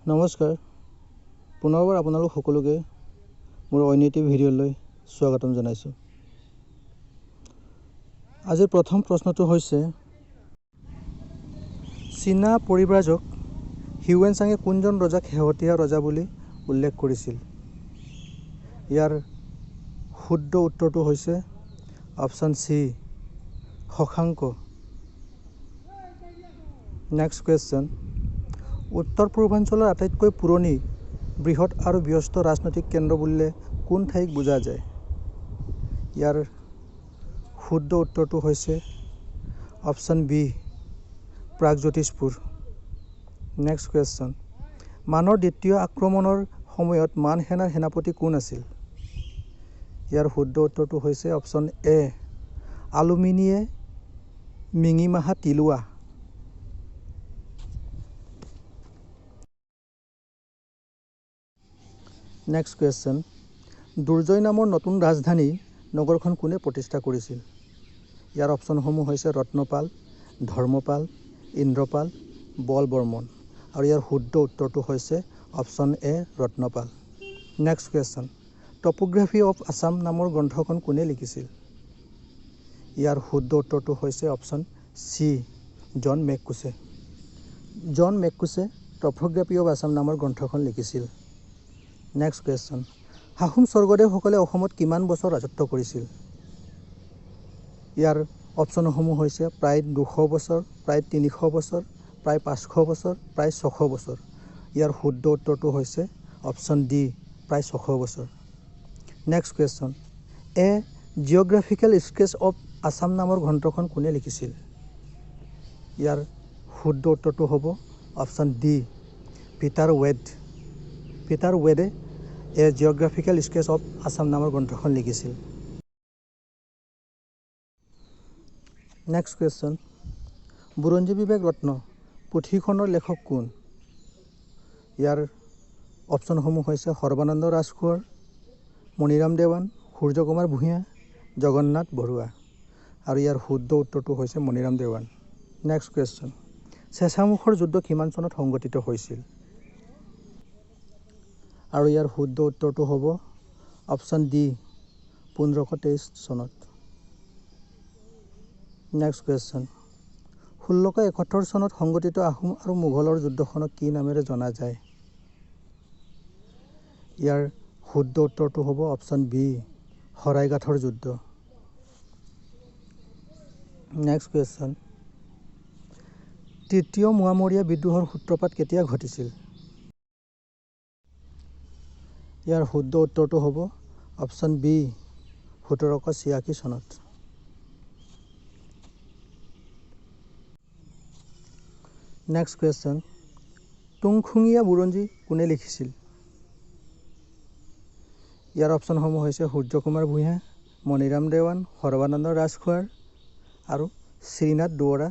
নমস্কাৰ, পুনৰবাৰ আপোনালোক সকলোকে মোৰ অন্য এটি ভিডিঅ'লৈ স্বাগতম জনাইছোঁ। আজিৰ প্ৰথম প্ৰশ্নটো হৈছে, চীনা পৰিব্ৰাজক হিউৱেন চাঙে কোনজন ৰজাক শেহতীয়া ৰজা বুলি উল্লেখ কৰিছিল? ইয়াৰ শুদ্ধ উত্তৰটো হৈছে option C, Shashank. Next question, উত্তৰ পূৰ্বাঞ্চলৰ আটাইতকৈ পুৰণি, বৃহৎ আৰু ব্যস্ত ৰাজনৈতিক কেন্দ্ৰ বুলিলে কোন ঠাইক বুজা যায়? ইয়াৰ শুদ্ধ উত্তৰটো হৈছে option B, Pragjyotishpur. Next question, মানৰ দ্বিতীয় আক্ৰমণৰ সময়ত মান সেনাৰ সেনাপতি কোন আছিল? ইয়াৰ শুদ্ধ উত্তৰটো হৈছে অপশ্যন এ, আলুমিনিয়ে মিঙিমাহা তিলোৱা। নেক্সট কুৱেশ্যন, দুৰ্জয় নামৰ নতুন ৰাজধানী নগৰখন কোনে প্ৰতিষ্ঠা কৰিছিল? ইয়াৰ অপশ্যনসমূহ হৈছে ৰত্নপাল, ধৰ্মপাল, ইন্দ্ৰপাল, বলবৰ্মন। আৰু ইয়াৰ শুদ্ধ উত্তৰটো হৈছে option A, Ratnapala. Next question, topography of Assam নামৰ গ্ৰন্থখন কোনে লিখিছিল? ইয়াৰ শুদ্ধ উত্তৰটো হৈছে option C, John McCosh. John McCosh topography of Assam নামৰ গ্ৰন্থখন লিখিছিল। নেক্সট কুৱেশ্যন, আহোম স্বৰ্গদেউসকলে অসমত কিমান বছৰ ৰাজত্ব কৰিছিল? ইয়াৰ অপশ্যনসমূহ হৈছে প্ৰায় 200 বছৰ, প্ৰায় 300 বছৰ, প্ৰায় 500 বছৰ, প্ৰায় 600 বছৰ। ইয়াৰ শুদ্ধ উত্তৰটো হৈছে অপশ্যন ডি, প্ৰায় 600 বছৰ। Next question, a geographical sketch of Assam নামৰ গ্ৰন্থখন কোনে লিখিছিল? ইয়াৰ শুদ্ধ উত্তৰটো হ'ব অপশ্যন ডি, পিটাৰ ৱেড। পিটাৰ ৱেডে a geographical sketch of Assam নামৰ গ্ৰন্থখন লিখিছিল। নেক্সট কুৱেশ্যন, বুৰঞ্জী বিবেক ৰত্ন পুথিখনৰ লেখক কোন? ইয়াৰ অপশ্যনসমূহ হৈছে সৰ্বানন্দ ৰাজকোঁৱৰ, মণিৰাম দেৱান, সূৰ্যকুমাৰ ভূঞা, জগন্নাথ বৰুৱা। আৰু ইয়াৰ শুদ্ধ উত্তৰটো হৈছে মণিৰাম দেৱান। নেক্সট কুৱেশ্যন, চেঁচামুখৰ যুদ্ধ কিমান চনত সংঘটিত হৈছিল? আৰু ইয়াৰ শুদ্ধ উত্তৰটো হ'ব অপশ্যন ডি, 1523 চনত। নেক্সট কুৱেশ্যন, 1671 চনত সংঘটিত আহোম আৰু মোগলৰ যুদ্ধখনক কি নামেৰে জনা যায়? ইয়াৰ শুদ্ধ উত্তৰটো হ'ব অপশ্যন বি, শৰাইঘাটৰ যুদ্ধ। নেক্সট কুৱেশ্যন, তৃতীয় মোৱামৰীয়া বিদ্ৰোহৰ সূত্ৰপাত কেতিয়া ঘটিছিল? ইয়াৰ শুদ্ধ উত্তৰটো হ'ব অপশ্যন বি, 1786 চনত। নেক্সট কুৱেশ্যন, তুংখুঙীয়া বুৰঞ্জী কোনে লিখিছিল? ইয়াৰ অপশ্যনসমূহ হৈছে সূৰ্যকুমাৰ ভূঞা, মণিৰাম দেৱান, সৰ্বানন্দ ৰাজখোৱাৰ আৰু শ্ৰীনাথ দুৱৰা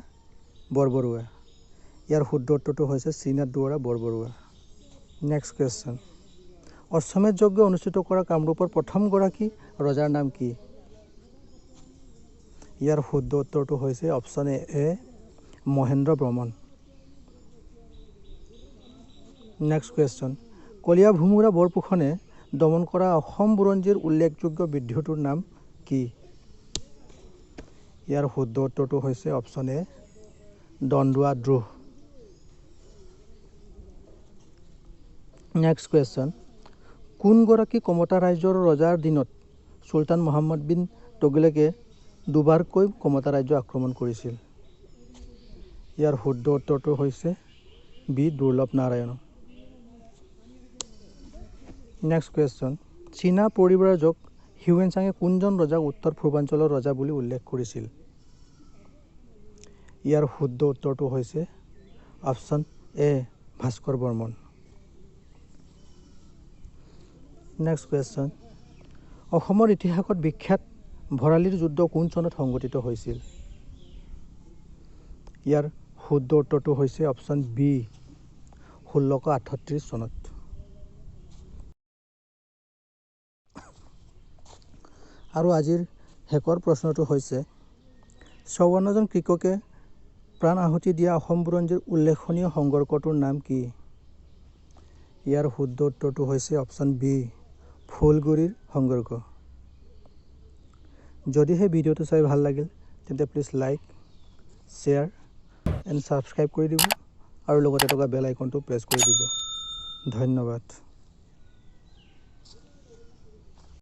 বৰবৰুৱা। ইয়াৰ শুদ্ধ উত্তৰটো হৈছে শ্ৰীনাথ দুৱৰা বৰবৰুৱা। নেক্সট কুৱেশ্যন, অশ্বমেধ যজ্ঞ অনুষ্ঠিত কৰা কামৰূপৰ প্ৰথমগৰাকী ৰজাৰ নাম কি? ইয়াৰ শুদ্ধ উত্তৰটো হৈছে option A, Mahendra Barman. Next question, Kalia Bhomora বৰফুকনে দমন কৰা অসম বুৰঞ্জীৰ উল্লেখযোগ্য বিদ্ৰোহটোৰ নাম কি? ইয়াৰ শুদ্ধ উত্তৰটো হৈছে option A, Dandua Droh. Next question, কোনগৰাকী কমতা ৰাজ্যৰ ৰজাৰ দিনত চুলতান মহম্মদ বিন টোগলকে দুবাৰকৈ কমতা ৰাজ্য আক্ৰমণ কৰিছিল? ইয়াৰ শুদ্ধ উত্তৰটো হৈছে বি, দুৰ্লভ নাৰায়ণ। নেক্সট কুৱেশ্যন, চীনা পৰিব্ৰাজক হিউৱেন চাঙে কোনজন ৰজাক উত্তৰ পূৰ্বাঞ্চলৰ ৰজা বুলি উল্লেখ কৰিছিল? ইয়াৰ শুদ্ধ উত্তৰটো হৈছে option A, Bhaskar Barman. Next question, অসমৰ ইতিহাসত বিখ্যাত ভৰালীৰ যুদ্ধ কোন চনত সংঘটিত হৈছিল? ইয়াৰ শুদ্ধ উত্তৰটো হৈছে অপশ্যন বি, 1638 চনত। আৰু আজিৰ শেষৰ প্ৰশ্নটো হৈছে, 54জন কৃষকে প্ৰাণ আহুতি দিয়া অসম বুৰঞ্জীৰ উল্লেখনীয় সংঘৰ্ষটোৰ নাম কি? ইয়াৰ শুদ্ধ উত্তৰটো হৈছে অপশ্যন বি, ফুলগুৰিৰ সংঘৰ্ষ। যদিহে ভিডিঅ'টো চাই ভাল লাগিল, তেন্তে please like, share and subscribe কৰি দিব আৰু লগতে থকা বেল আইকনটো প্ৰেছ কৰি দিব। ধন্যবাদ।